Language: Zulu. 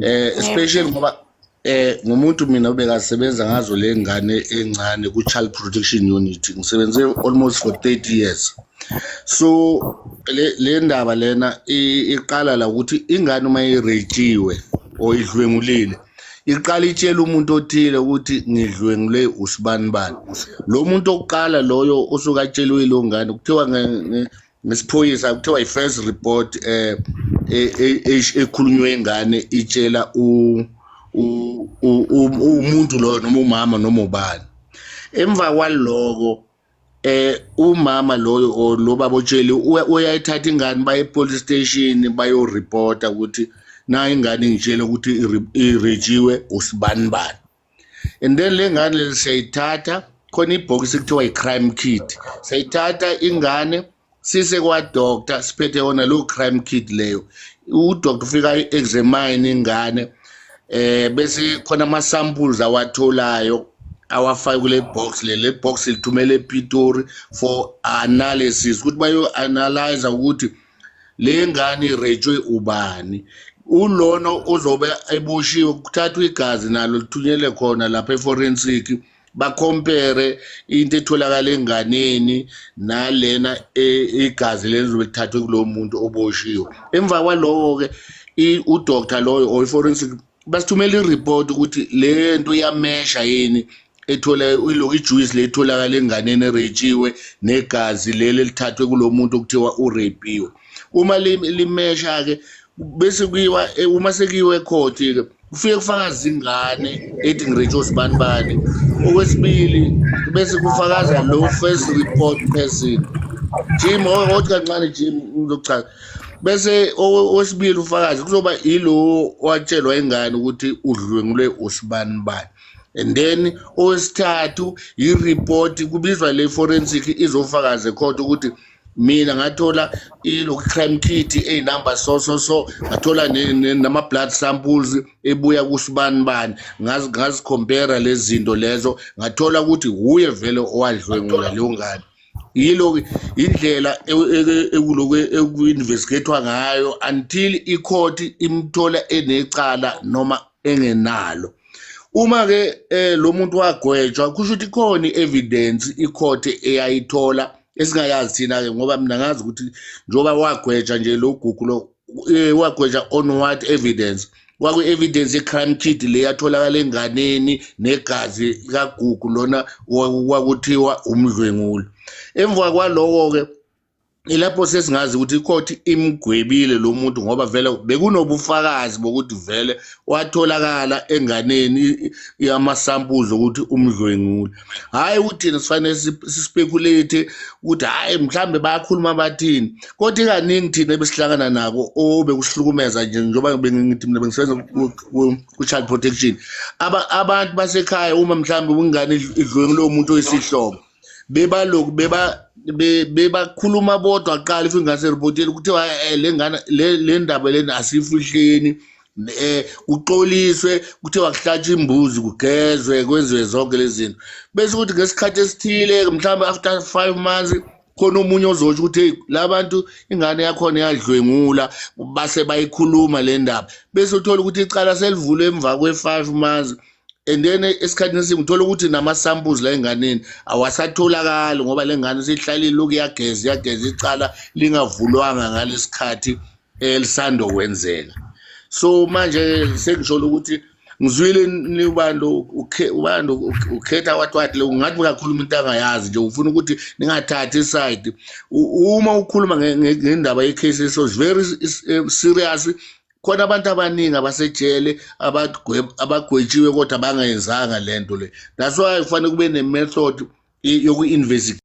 Especially ngoba ngumuntu mina obekasebenza ngazo le ngane encane ku Child Protection Unit, ngisebenze almost for 30 years. So le ndaba lena iqala la ukuthi ingane uma irejiwe or idlwengulile, iqala itshela umuntu othile ukuthi ngidlwengule usibani bani. Lo muntu oqala loyo osuka atsheliwe lo ngane kuthiwa ngesiphoyisa kuthiwa i-first report ekhulunywe ingane itshela umuntu loyo noma umama noma ubani. Emva kwaloko umama loyo or lo baba otsheli uyayithatha ingane baye police station, bayoreporta ukuthi na ingane ingitshela ukuthi irejiwe usibani bani. And then le ngane le siyayithatha, khona ibhokisi kuthiwa i-crime kit, siyayithatha ingane sise kwa-doctor, siphethe yona lo crime kit leyo. Udoctor ufika ayi-examine ingane, bese khona ama-samples awatholayo, awafake kule box. Le box lithumele ePitori for analysis, ukuthi bayo-analyze ukuthi le ngane irejwe ubani. Ulona ozobe eboshiwe kuthathwa igazi nalo lithunyelwe khona lapha e-forensic, bacompare into etholakala enganeni nalena igazi lelizobe lithathwe kulo muntu oboshiwe. Emva kwaloko-ke udoctor loyo or i-forensic basithumela i-report ukuthi le nto iyamesha yini ethola ilokhu ijuice le etholakala enganeni erejiwe negazi leli elithathwe kulo muntu okuthiwa urepiwe. Uma limesha-ke bese kuyiwa uma sekuyiwe ecourt-ke kufike kufakaza ingane ethi ngirejwe usibani bani. Okwesibili bese kufakaza lo first report person. Jim, othi kancane Jim, ngizokuchaza. Bese owesibili ufakazi kuzoba ilo owatshelwa ingane ukuthi udlwengulwe usibani bani. And then owesithathu i-report, kubizwa le forensic izofakaza ecourt ukuthi mina ngathola ilo crime kit eyinumber so so so, ngathola nama blood samples ebuya kusibani bani, ngazi compare lezi zinto lezo, ngathola ukuthi uye vele owadlwengula leyo ngane. Yilo indlela ekuloku eku-investigatwa ngayo until icourt imthola enecala noma engenalo. Uma ke lo muntu wagwetshwa, kusho ukuthi ikhona i-evidence icourt eyayithola esingayazi thina ke, ngoba mina ngazi ukuthi njengoba wagwetshwa nje lo Gugu lo, wagwetshwa on what evidence? Kwaku-evidence ye-crime kit le yatholakala enganeni negazi kaGugu lona kwakuthiwa umdlwenguli. Emva kwaloko-ke ilapho sesingazi ukuthi icourt imgwebile lo muntu, ngoba vele bekunobufakazi bokuthi vele watholakala enganeni ama-samples ukuthi umdlwenguli. Hhayi ukuthi thina sifanele sispeculate ukuthi hhayi mhlambe bayakhuluma bathini, kodwa ikaningi thina ebesihlangana nako obekusihlukumeza nje, njengoba bengithi mina bengisebenza ku-child protection, abantu basekhaya uma mhlambe ingane idlwengule umuntu oyisihlobo, bebaloku bebakhuluma bodwa kuqala. If ingane seripotile kuthiwa le ngane le ndaba lena asifihleni, kuxoliswe, kuthiwa kuhlatshwe imbuzi, kugezwe, kwenziwe zonke lezi zinto. Bese kuthi ngesikhathi esithile, mhlawumbe after 5 months, khona omunye ozosho ukuthi hey, la bantu ingane yakhona yadlwengula, base bayikhuluma le ndaba. Bese uthola ukuthi icala selivulwe emva kwe-5 months, and then esikhathini esiningi uthola ukuthi nama-samples la enganeni awasatholakali, ngoba le ngane seyihlalile lokhu iyageza iyageza, icala lingavulwanga ngalesikhathi elisando kwenzeka. So manje sengisho ukuthi ngizwile nibantu ubantu ukhetha wathi wathi lo ngathi uyakhuluma into angayazi nje, ufuna ukuthi ningathathi iside. Uma ukhuluma ngendaba ye-case, so it's very serious. Khona abantu abaningi abasejele abagwetshiwe kodwa bangayenzanga lento le. That's why kufanele kube ne-method yoku-investigate.